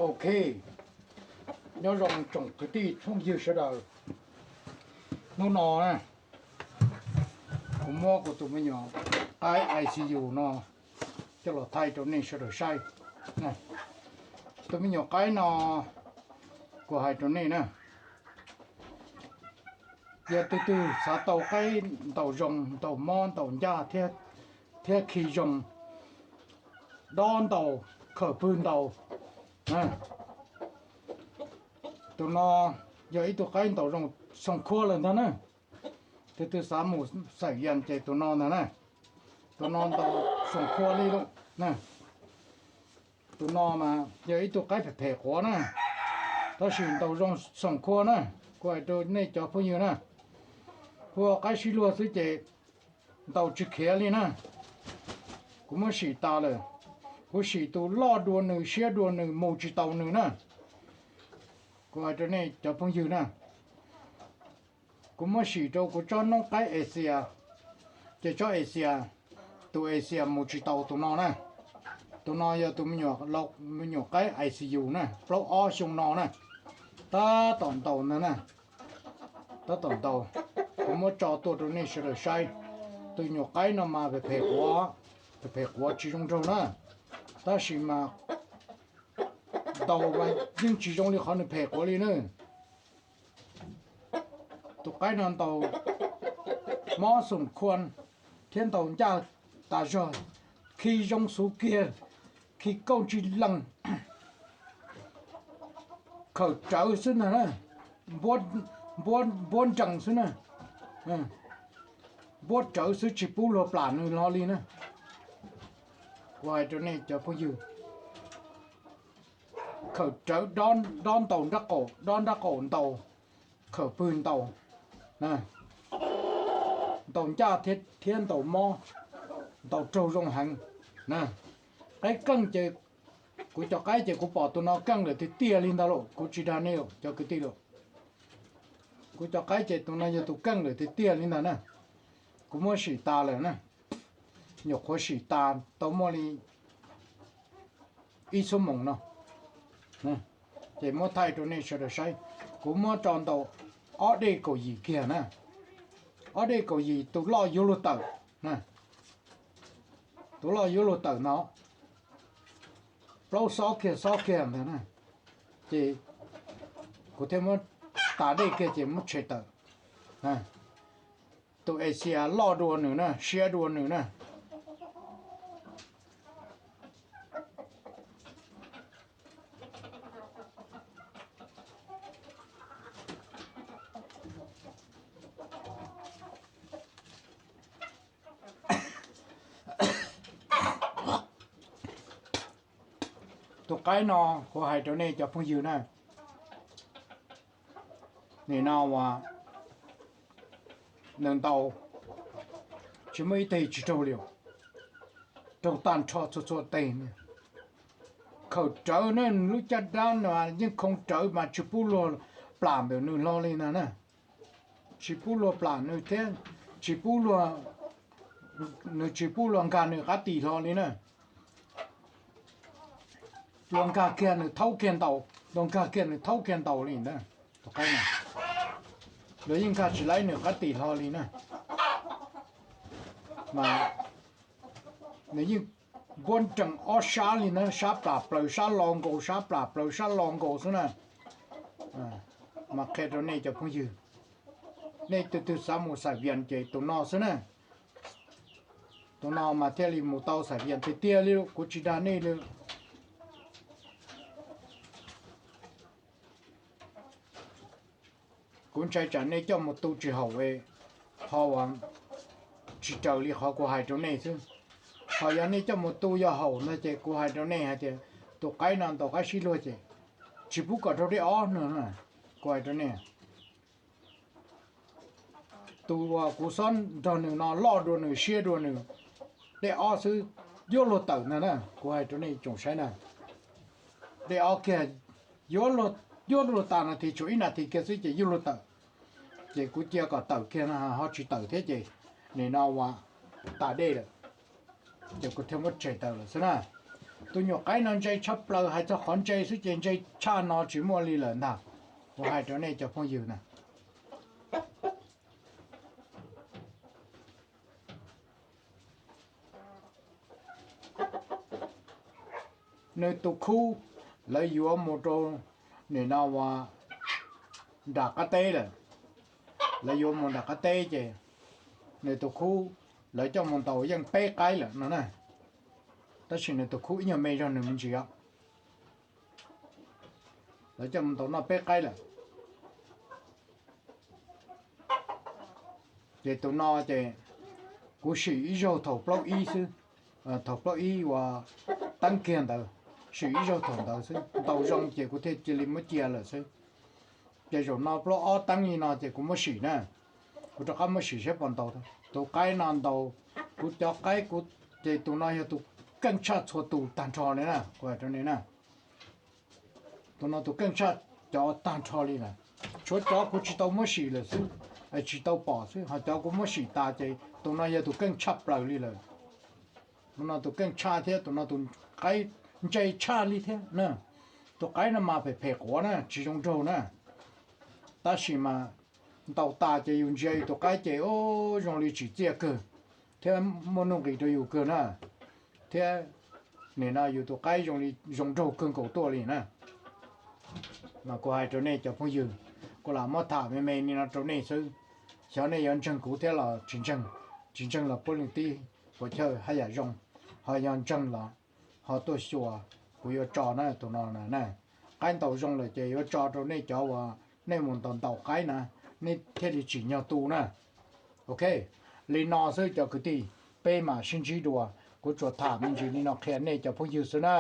Ok, nyob zoo tsoom kwv tij phooj ywg sawv daws. Hnub no na, kuv muab kuv tus me nyuam qaib I C U no coj los thaij rau nej sawv daws saib. Tus me nyuam qaib no, kuv hais rau nej na, yog tus twg xav tau qaib ntaus zoo, ntaus mob, ntaus ncaj thiab khi zoo, dob ntaus, khawm pwg ntaus, tus no yog ib tug qaib ntaus zoo xoom khua lawm ntag na. Tus twg xav mus xaim yas ces tus no ntag na. Tus no ntaus xoom khua li lawm. Tus no mas yog ib tug qaib phem phem quav na, tab sis ntaus zoo xoom khua na. Kuv hais rau nej cov phooj ywg na, hu ua qaib sib luag xwb ces ntaus tsis khiav li na. Kuv muab sim tas lawm, kuv sim tus loj dua nws siab dua nws mus tsis taus nws na. Kuv hais rau nej cov phooj ywg na, kuv muab sim rau kuv tsob noob qaib Asia, ces tsob Asia, tus Asia mus tsis taus tus no na. Tus no yog tus me nyuam qaib I C U na, plaub ob xyoo no na, tab tom ntaus ntag na. Tab tom ntaus, kuv muab tso tuaj rau nej sawv daws saib. Tus nyuam qaib no mas phem phem quav, phem phem quav tsis zoo nraug na, tab sis mas ntaus mas yeej tsis zoo li qhov nws phem quav li na. Tus qaib no ntaus mob xoom khua thiab ntaus ncaj tas zog, khi zoo xuv kiag, khi kauj tsis lees, khawm rawv xwb ntag na, npuab nrees xwb na, npuab rawv xwb tsis pub luag plam nws hlo li na. Kuv hais rau nej cov phooj ywg, khawm rawv, dob ntaus nrab qaum, dob nrab qaum ntaus, khawm pwg ntaus, ntaus ncaj thiab ntaus mob, ntaus raug zoo heev. Qaib keej ces, kuv cov qaib ces kuv pom tus no keej lawm tiag tiag li ntag lauj, kuv tsis dag nej cov kwv tij lauj. Kuv cov qaib ces tus no yog tus keej lawm tiag tiag li ntag na. Kuv muab sim tas lawm na, nyuam qhuav sim tas tau muaj li ib xuab moos no, ces muab thaij rau nej sawv daws saib. Kuv muab tso ntaus ob dej kaum yim kiag na, ob dej kaum yim tus loj yuav luag tawm, tus loj yuav luag tawm no, plaub xob kiag xob kiag ntag na, ces kuv thiaj muab tas dej kiag ces muab tshem tawm. Tus Asia loj dua nws na, siab dua nws na. Tus qaib no kuv hais rau nej cov phooj ywg na, nim no uas nws ntaus tsis muaj ib teg tsis raug li, raug tag nrho txhua txhua teg. Khawm rawv na, lub caj dab no yeej khoo rawv mas tsis pub luag plam ntawm nws hlo li ntag na. Tsis pub luag plam nws thiab, tsis pub luag, nws tsis pub luag nkag nws qab tis hlo li na. Luag nkag kiag nws thaub kiag ntaus, luag nkag kiag nws thaub kiag ntaus li ntag. Tus qaib no luag yeej nkag tsis laib nws qab tis hlo li na. Mas nws yeej npuab nrees ob sab li na, sab plam plaws sab lo nkaus, sab plam plaws sab lo nkaus xwb na. Mas qhia rau nej cov phooj ywg, nej tus twg xav mus xaim vias ces tus no xwb na. Tus no mas thiaj li mus tau xaim vias tiag tiag li, kuv tsis dag nej li. Kuv ntshai tsam nej coj mus tu tsis haum, ho uas tsis raws li qhov kuv hais rau nej xwb. Ho yog nej coj mus tu yog haum ntag ces kuv hais rau nej hais tias tus qaib no ntaus qaib sib luag ces tsis pub kom raug dej ob no, kuv hais rau nej. Tus uas kuv xob nrog nws no loj dua nws siab dua nws, dej ob xwb yuav luag tawm ntag na, kuv hais rau nej tsoom saib na. Dej ob kiag yuav luag tas nas this, tshuav ib nas this kiag xwb ces yuav luag tawm. Ces kuv cia kom tawm kiag no ho tsis tawm thiab ces nim no uas tas dej lawm, ces kuv thiaj muab tshem tawm lawm xwb na. Tus nyuam qaib no ntse tshaj plaws, hais txog qhov ntse xwb ces ntse tshaj no tsis muaj li lawm ntag. Kuv hais rau nej cov phooj ywg na, nws tus khub lawv yuav mus rau nim no ua nram qab teb lawm. Lawv yuav mus nram qab teb ces nws tus khub lawv coj mus ntaus yeej peb qaib lawm no na, tab sis nws tus khub ib nyuag me zog nws me ntsis os. Lawv coj mus ntaus noj peb qaib lawm. Ces tus no ces kuv sim ib zaug thaum plaub ib xwb, thaum plaub ib uas teeb kiag ntawd, sim ib zaug thaum ntawd xwb, ntaus zoo ces kuv thiaj cia li muab cia lawm xwb. Ces zaum no plaub ob teeb li no ces kuv muab sim na, kuv rov qab muab sim saib puas ntaus. Tus qaib no ntaus, kuv cov qaib kuv, ces tus no yog tus keej tshaj txhua tus tag nrho li na, kuv hais rau nej na. Tus no tus keej tshaj cov tag nrho li lawm. Tshuav cov kuv tsis tau muab sim lawm xwb, tsis tau pom xwb, ho cov kuv muab sim tas ces tus no yog tus keej tshaj plaws li lawm. Tus no tus keej tshaj thiab tus no tus qaib ntse tshaj li thiab na. Tus qaib no mas phem phem quav na, tsis zoo nraug na. Tab sis mas ntaus tas ces yus ntsia yus tus qaib ces zoo li tsim txiaj kawg thiab muaj nuj nqis rau yus kawg na, thiab nim no yus tus qaib zoo li zoo nraug kawg nkaus tuaj li na. Mas kuv hais rau nej cov phooj ywg, kuv lam muab tham me me li no rau nej xwb, xyov nej yuav ntseeg kuv thiab los tsis ntseeg. Tsis ntseeg los puab leej tib puas chawj haj yam zoo, ho yog ntseeg los ho tuaj xyuas, kuv yuav tso na tus no na. Qaib ntaus zoo lawm ces yuav tso rau nej cov uas nej mus ntaus ntaus qaib na, nej thiaj li tsim nyog tu na. Ok, li no xwb cov kwv tij, peb mam sib ntsib dua. Kuv tsuas tham me ntsis li no qhia nej cov phooj ywg xwb na.